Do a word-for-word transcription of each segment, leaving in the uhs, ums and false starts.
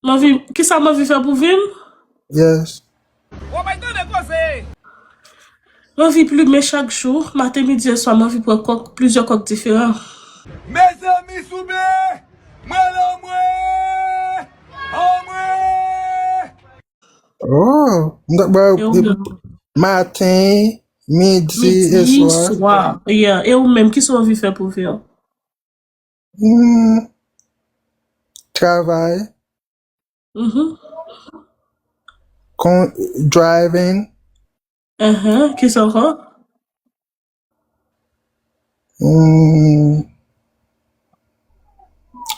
M anvi, kisa m anvi fè pou vi m? Yes. M anvi plimen chak jou, maten, midi e swa, m anvi pran kòk, plizyè kòk diferan. Mezanmi, souple! Mwen lanmwe! Anmwe! Oh, m t ap ba yo maten, midi e swa. Yeah. E ou menm, kisa w anvi fè pou vi w? Hmm, travay. Mhm. Kon, driving. Mhm. Kisa ankò? Hmm,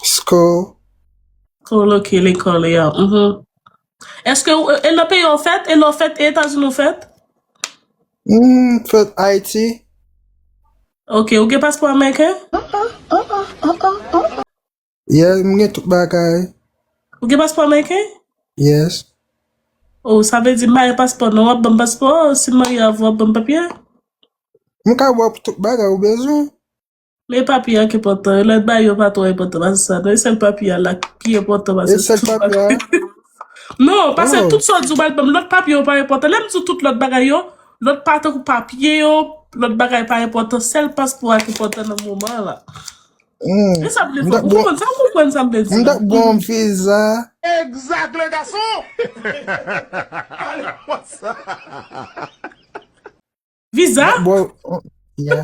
school. School, ok, lekòl, yeah. Mhm. Èske ou, e nan peyi w fèt? E lè w fèt, e Etazini w fèt? Hmm, fèt Ayiti. Ok, ou gen paspò ameriken? Yes, m gen tout bagay. Ou gen paspò ameriken? Yes. Oh, sa vle di m pa gen paspò, non, w ap ban m paspò, si m marye avè w, w ap ban m papye? M ka ba w tout bagay ou bezwen. Men papye a ki enpòtan, lòt bagay yo pa twò enpòtan pase sa, non, e sèl papye a la ki enpòtan pase tout bagay. Non, pase tout sa w di w pral ban m, lòt papye yo pa enpòtan. Lè m di w tout lòt bagay yo, lòt pa tankou papye yo, lòt bagay pa enpòtan, sèl paspò a ki enpòtan nan moman an la. Hmm. E sa m vle fè. Ou konprann sa? Ou konprann sa m vle di la? M t ap ba w viza. Exact, le garçon! Ale konsa. Viza? M t ap ba w, yeah.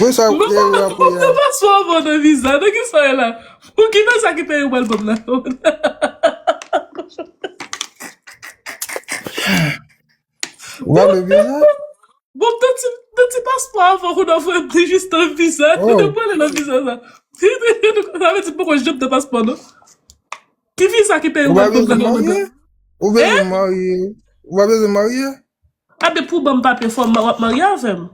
Pou sa, m pa, m pa pran paspò avan nan viza. Nan ki sa w ye la? Pou ki nan sa ki peye w pral ban m la? Ou pa vle viza? Bon, m te di, m te di paspò avan, kounye a voye m te jis nan viza. Oh. Kote m prale nan viza sa? Sa vle di m poko janm nan paspò, non? Ki viza ki peye w pral ban m la? Ou pa bezwen marye? Ou bezwen marye? Ou pa bezwen marye? Abe, pou ban m papye, fò w ap marye avè m.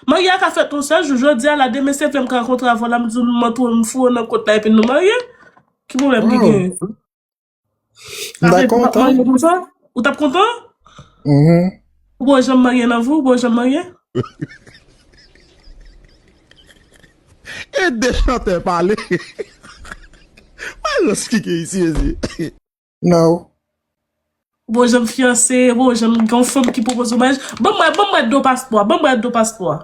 Marye a ka fèt yon sèl jou. Jodi a la, demen se vre m ka rankontre avè w la, m di w m antre, m foure w nan kont la, epi nou marye. Ki pwoblèm ki genyen? M ta kontan. Ou t ap kontan? Mhm. Ou poko janm marye nan vi w, ou poko janm marye? E de chantè pale. Malòs ki gen isi, mezye. No. Ou poko janm fiyanse, ou poko janm gen yon fanm ki pwopoze w maryaj. Ban m wè, ban m wè do paspò a, ban m wè do paspò a.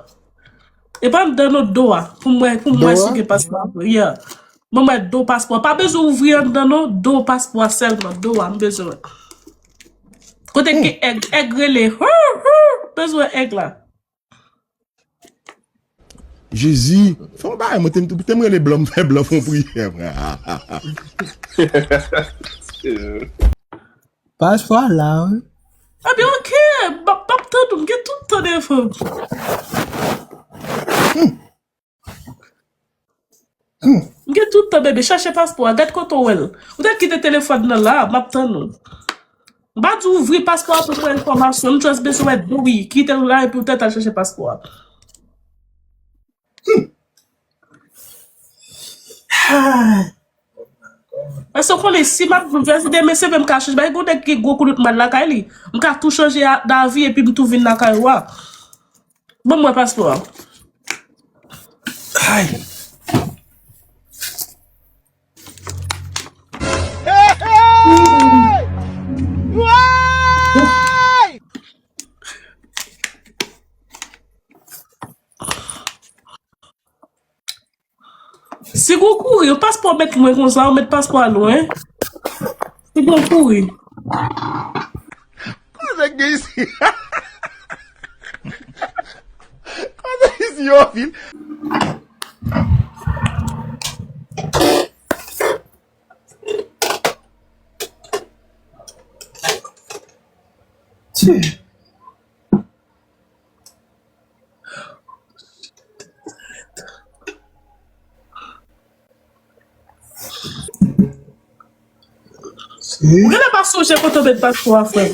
E pa anndan non, do a. Pou m wè, pou m wè si w gen paspò a. Yeah. Ban m wè do paspò a. Pa bezwen ouvri anndan non, do paspò a sèlman, do a, m bezwen wè. Kote ki èg, èg rele. Hou, hou, bezwen èg la. Jezi, fè yon bagay, mwen te, te m rele blan, m fè blan fè yon priyè, frè. Paspò la, wi. Ebyen, ok, m ap, m ap tann ou, m gen tout tan devan m. M gen tout tan, bebe, chache paspò a, gad kote w wè l. Ou te kite telefòn nan la, m ap tann ou. M pa di w ouvri paspò a pou pran enfòmasyon. M just bezwen wè do wi. Kite l la epi w tèt al chache paspò a. Hmm. Paske w konnen, si m ap vin fè demen, se vre m ka chanje. Bay gon nèg ki gwo koulout mal lakay li. M ka tou chanje a, davi epi m tou vin lakay ou a. Ban m wè paspò a. Ay. Hey, hey! Woy! Si gon kouri, yon paspò mèt lwen konsa, ou mèt paspò a lwen. Si gon kouri. Kote k gen isi? Kote isi yo vin? Ti. Ou genlè pa sonje kote w met paspò a, frè m.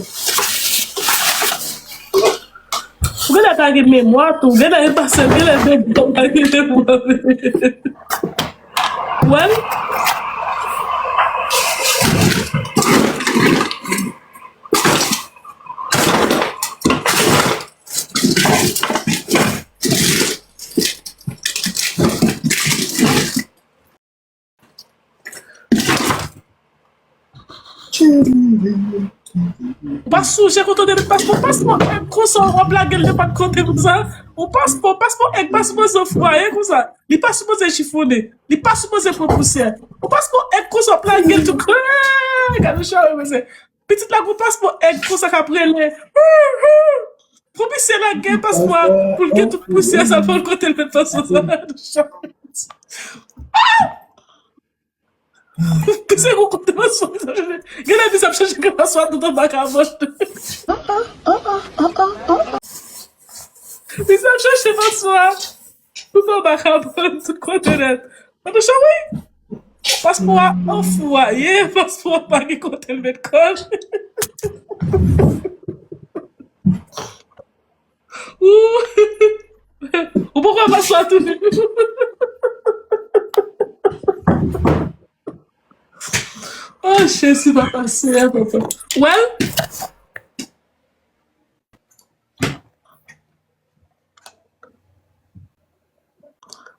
Ou genlè pa gen memwa tou. Ou genlè e pase, ou genlè menm pa gen memwa. Wè l? Ou pa sonje kote w te met paspò, paspò èg konsa w ap lage l nenpòt kote konsa. Ou paspò, paspò èg pa sipoze fwaye konsa. Li pa sipoze chifonnen. Li pa sipoze pran pousyè. Ou paspò èg konsa w ap lage l tou. Gade chan wi mesye. Pitit la gon paspò èg konsa k ap rele. Pou misye lage paspò a, pou l gen tout pousyè sa, pou l kote l met paspò sa. Se gon kote paspò. Gen lè misye ap chache gen paspò a tout anba kabòt. Misye ap chache paspò a tout anba kabòt, tout kote nèt. Mwen te chaway. Paspò a anfwaye, paspò a pa gen kote l met kò l. Ou, ou poko wè paspò a tounen. Oh, Jezi, papa, Seyè, papa. Well,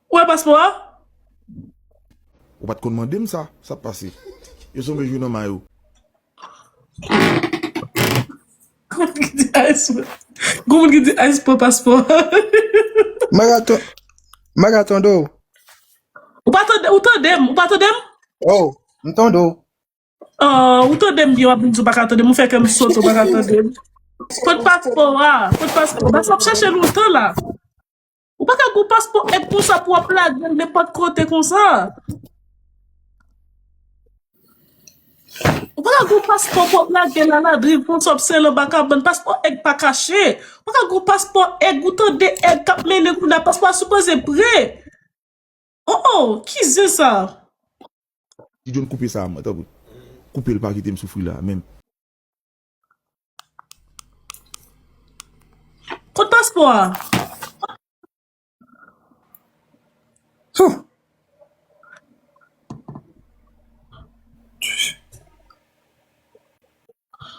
ou wè paspò a? Ou pa t konn mande m sa, sa p pase. Yo sonje jwe nan may ou. Gon moun ki di ice, gon moun ki di ice pran paspò. Maraton, maraton do. Ou pa tande, ou tande m, ou pa tande m? Oh, m tande w. Ah, ou tande m byen, w ap vin di w pa ka tande m, ou fè kè m sote, ou pa ka tande m. Kot paspò a? Kot paspò? Paspò ap chache lontan la. Ou pa ka gon paspò èg konsa pou w ap lage l nenpòt kote konsa. Ou pa ka gon paspò pou w ap lage l aladriv konsa, w ap sere l anba kabann. Paspò èg pa kache. Ou pa ka gon paspò èg, ou tande èg k ap mennen kounye a, paspò a sipoze pre. Oh, oh, ki zen sa? Ti John, koupe sa a mwen, tanpri. Koupe l, pa kite m soufri la a menm. Kot paspò a? Huh.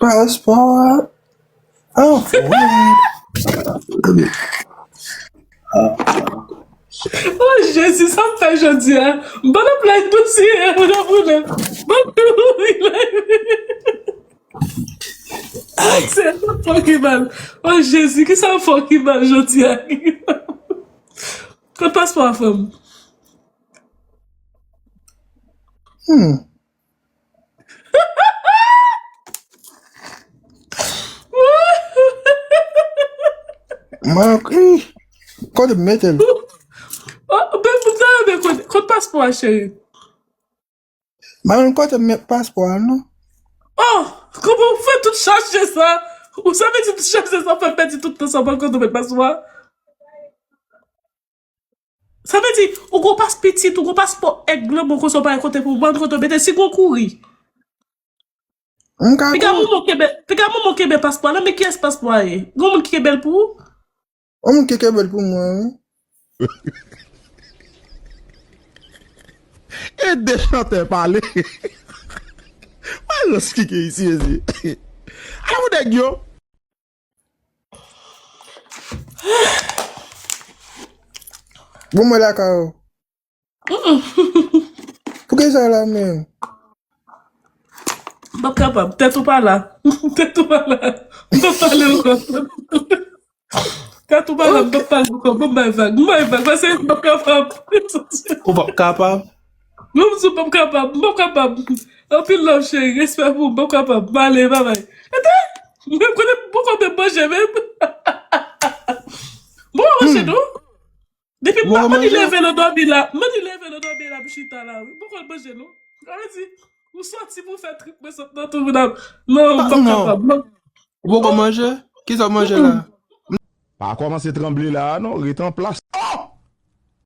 Paspò a. Oh, oh, Jezi, sa m fè jodi a? M pa t ap live pou ti, m pa t ap live. Ban m wi live. Ay, se sa fò ki mal. Oh, Jezi, ki sa fò ki mal jodi a? Kot paspò a, frè m? Hmm. Mwen, ih, kote m mete l? Oh, ben, m ta renmen konnen. Kot paspò a, cheri? Mwen, kote m met paspò a, non? Oh, kòman ou fè tout chache sa? Ou sa vle di tout chache sa, fè pèdi tout tan sa, pa konn kote w met paspò a? Sa vle di, ou gon pas pitit, ou gon paspò èg lanmò konsa, ou pa gen kote pou ou, ban kote w mete, si gon kouri. M ka piga kouri. Moman kenbe, piga moman kenbe paspò a, nan men kiyès paspò a ye? Gon moun ki kenbe l pou ou? Yon moun ki kenbe l pou mwen, wi. E de chantè pale. Mwen rans ki gen isi, isi. Ala pou nèg yo. Bon, mwen lakay ou. Poukisa la menm? M p ap kapab. Tèt ou pa la. Tèt ou pa la. M p ap pale ankò. Tèt ou pa la, m p ap pale ankò. Bon, m bay vag. M bay vag. Paske m p ap kapab. Ou p ap kapab? Non, m di w m p ap kapab. M p ap kapab. Anpil love, cheri. Respè pou ou. M p ap kapab. M ale, babay. Ete! Mwen konnen m poko menm manje menm. Bon, manje non. Depi m pa, mwen di leve nan dòmi la. Mwen di leve nan dòmi la, m chita la, wi. M poko manje non. Sa vle di, ou soti pou fè trip, mwen sot nan tou moun ap. Non, m p ap kapab. Non. Ou poko manje? Kisa w manje la? Pa kòmanse tranble la a non, ret an plas.